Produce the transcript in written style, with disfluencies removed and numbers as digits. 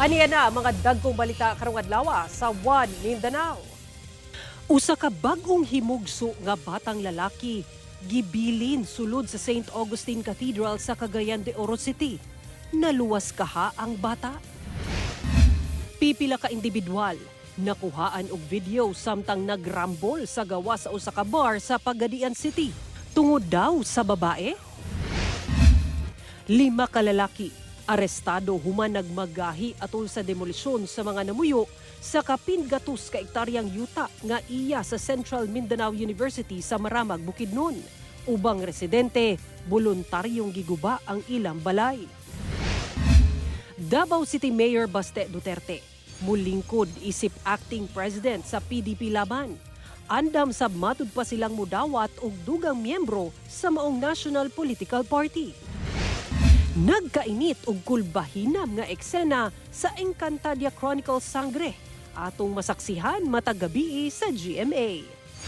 Aniya na ang mga dagkong balita karong adlaw sa One Mindanao. Usa ka bag-ong himugso nga batang lalaki gibilin sulod sa St. Augustine Cathedral sa Cagayan de Oro City. Naluwas kaha ang bata? Pipila ka individual nakuhaan og video samtang nagrambol sa gawas sa usa ka bar sa Pagadian City. Tungod daw sa babae? Lima ka lalaki arestado human nagmagahi atol sa demolisyon sa mga namuyo sa kapin 8 ka ektaryang yuta nga iya sa Central Mindanao University sa Maramag, Bukidnon. Ubang residente, voluntaryong giguba ang ilang balay. Davao City Mayor Baste Duterte mulingkod isip acting president sa PDP Laban. Andam sab matud pa silang mudawat og dugang miyembro sa maong National Political Party. Nagkainit og kulbahinam nga eksena sa Encantadia Chronicles Sang'gre. Atong masaksihan matag gabii sa GMA.